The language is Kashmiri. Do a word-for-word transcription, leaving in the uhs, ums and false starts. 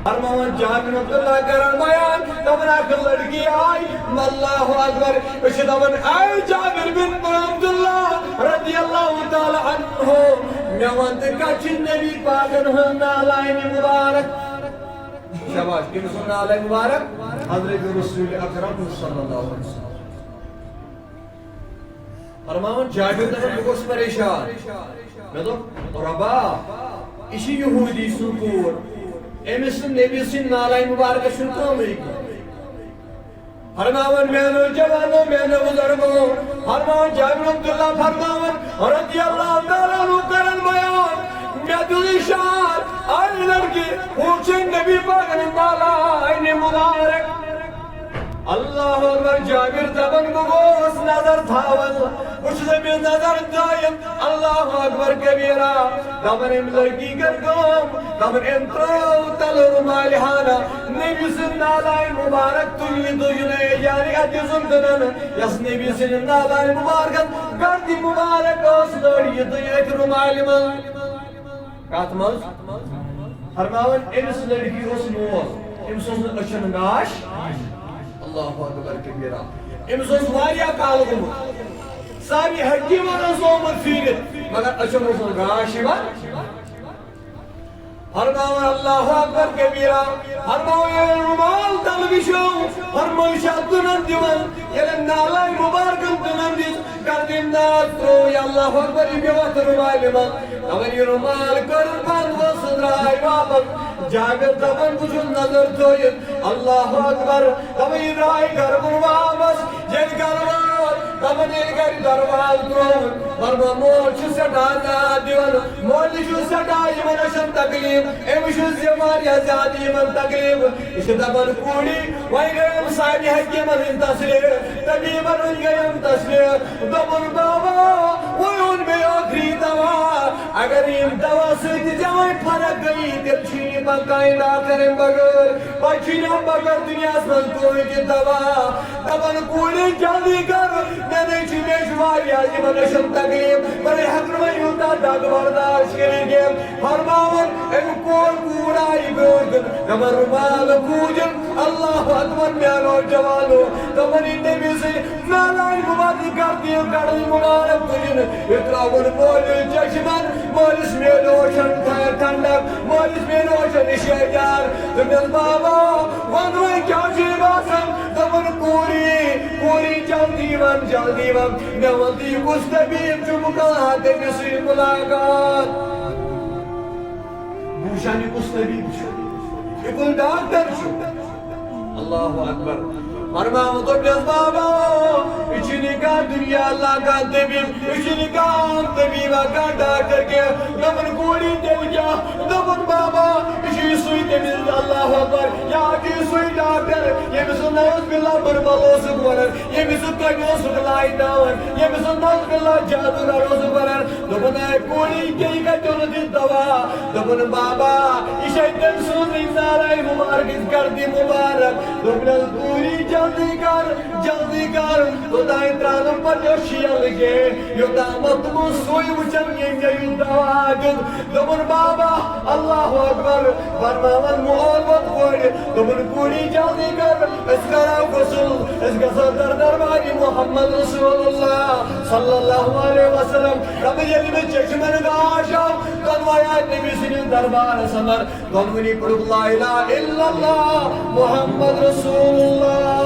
فرماوان جابر عبداللہ کران بیان، دپان اکھ لڑکی آئی، اللہ اکبر، أسۍ چھِ دپان، اے جابر بن عبداللہ رضی اللہ تعالی عنہ، مےٚ وَن تہٕ کتہِ چھِ نبی پاکن ہٕنٛز نالائن مبارک؟ شاباش، کٔمۍ سُنٛد نالائن مبارک؟ حضرت رسول اکرم صلی اللہ علیہ وسلم۔ فرماوان جابر دپان، بہٕ گوس پریشان۔ مےٚ دوٚپ، رۄبا، یہِ چھِ یہوٗدی سٕنٛز کوٗر، أمِس سٕنٛز نبی سٕنٛدِ نالائن مبارکس چھُنہٕ کٲمٕے کینٛہہ۔ فرماوان میانو جوانو، میانو بزرگو، فرماوان جابر عبداللہ فرماوان رضی اللہ تعالیٰ عنہ کران بیان، مےٚ دیُت اشارٕ، اے لڑکی، ہُہ چھُے نبی پاکن نالائن مبارک۔ اللہ اکبر، جابر دپان، بہٕ گوس نظر تھاوان، بہٕ چھُس أمِس نظر تھٲوِتھ، اللہ اکبر کبیرہ۔ دپان أمۍ لڑکی کٔر کٲم، دپان أمۍ ترٛٲو تلہٕ رُمالہِ ہنا نبی سٕنٛز نالائن مبارک تُج یہِ تُج نہٕ، یعنی اَتہِ یُس زَن دٕنان، یۄس نبی سٕنٛدِ نالائن مبارکس گردِ مبارک ٲس لٔڑ، یہِ تُج أتھۍ رُمالہِ منٛز۔ کتھ منٛز؟ فرماوان، أمِس لڑکی اوس موت، أمِس اوس نہٕ أچھن گاش۔ اللہ اکبر کبیرہ۔ أمِس اوس واریاہ کال گوٚمُت، سارنٕے حکیٖمن اوس آمُت پھیٖرِتھ، مگر أچھن اوس نہٕ گاش یِوان۔ فرماوان، اللہ اکبر کبیرہ۔ فرماوان، ییٚلہِ رُمال تل وٕچھو، فرماوان، یہِ چھا دٕنن دِوان؟ ییٚلہِ نالائن مبارکن دٕنن دِژ، گردِ ناز ترٛوو، یا اللہ اکبر، یہِ پیوٚو اَتھ رُمالہِ منٛز۔ دپان، یہِ رُمال کٔر بنٛد، ؤژھ، درٛاے واپس۔ جابر دپان، بہٕ چھُس نظر تھٲوِتھ، اللہ اکبر۔ دپان، یہِ درٛاے گرٕ کُن واپس۔ ییٚلہِ گرٕ ووت، دپان، ییٚلہِ گرِ دروازٕ ترٛووُن، فرمان، مول چھُ سٮ۪ٹھاہ زیادٕ دِوان، مولہِ چھُ سٮ۪ٹھاہ یِمن أچھن تکلیف، أمِس چھُ زِ واریاہ زیادٕ یِمن تکلیف۔ یہِ چھُ دپان، کوٗری، وۄنۍ گٔیَم سارنٕے حکیٖمن ہٕنٛدۍ تسلے، طبیٖبن ہٕنٛدۍ گٔیَم تسلے۔ دوٚپُن، بابا، وۄنۍ اوٚن مےٚ ٲخری دوا۔ اگر ییٚمہِ دوا سۭتۍ تہِ ژےٚ وۄنۍ فرق گٔیی، تیٚلہِ چھُے نہٕ پتہٕ کانٛہہ ڈاکٹر اَمہِ بغٲر، پتہٕ چھُے نہٕ اَمہِ بغٲر دُنیاہَس منٛز کٕہٕنۍ تہِ دوا۔ دپان، کوٗرِ، جلدی کر، مےٚ نے چھُ، مےٚ چھُ واریاہ یِمن أچھن تکلیف، بہٕ نے ہٮ۪کہٕ نہٕ وۄنۍ یوٗتاہ دگ برداشت کٔرِتھ کینٛہہ۔ فرماوان، أمۍ کور، کوٗر آیہِ برٛونٛٹھ کُن، دپان، رُمال کھوٗجِن، اللہ اکبر، میانو جوانو، دپان، یہِ نبی سٕنٛدِ نالائن مبارک گردِ کڑٕنۍ مبارک تُجِن، یہِ ترٛاوُن مٲلِس چشمن، مٲلِس میلیو أچھن ٹھنڈک، مٲلِس میلیو أچھن نِشٲنیار۔ دوٚپنس، بابا، ون وۄنۍ کیٛاہ چھُے باسان؟ دوٚپُن، کوٗری، کوٗری، جلدی ون، جلدی ون۔ مےٚ وَن تہٕ، یہِ کُس طبیٖب چھُ؟ بہٕ کَرٕ ہا تٔمِس سۭتۍ مُلاقات۔ بہٕ وٕچھان، یہِ کُس طبیٖب چھُ، یہِ کُس ڈاکٹر چھُ۔ اللہ اکبر۔ فرماوان دوٚپنس، بابا، یہِ چھُنہٕ کانٛہہ دُنیا اللہ کانٛہہ طبیٖب، یہِ چھُنہٕ کانٛہہ عام طبیٖبا، کانٛہہ ڈاکٹر کینٛہہ۔ دوٚپُن، کوٗری، تیٚلہِ کیٛاہ؟ دوٚپُن، بابا، یہِ چھُ یہِ سُے تٔمِس، اللہ اکبر، یا چھُ یہِ سُے ڈاکٹر، ییٚمِس سُہ نعوذ باللہ بُرٕ بل اوسُکھ وَنان، ییٚمِس سُہ کَنہِ اوسُکھ لایناوان، ییٚمِس سُہ نعوذ باللہ جادوٗگر اوسُکھ وَنان۔ دوٚپُن، اے کوٗری، ژےٚ کَتہِ اوٚنُتھ یہِ دوا؟ دوٚپُن، بابا، یہِ چھےٚ تٔمۍ سٕنٛزٕے نالائن مبارکٕچ گردِ مبارک۔ دوٚپنَس، کوٗری، جلدی کر، جلدی کر، توٚتام ترٛاونہٕ پَتہٕ یۄس شیل گٔے، یوٚتامَتھ تِمو سُے وٕچھن، ییٚمۍ مےٚ یہِ دوا دیُت۔ دوٚپُن، بابا، اللہ اکبر، فرماوان مول ووت کورِ، دوٚپُن، کوٗری، جلدی کر، أسۍ کرو غسل، أسۍ گژھو در دربارِ محمد رسول اللہ صلی اللہ علیہ وسلم۔ دَپان، ییٚلہِ مےٚ چشمن گاش آو، دۄنوَے آے نبی سٕنٛدِس دربارس اندر، دۄنوٕنی پوٚرُکھ لا الہ الا اللہ محمد رسول اللہ۔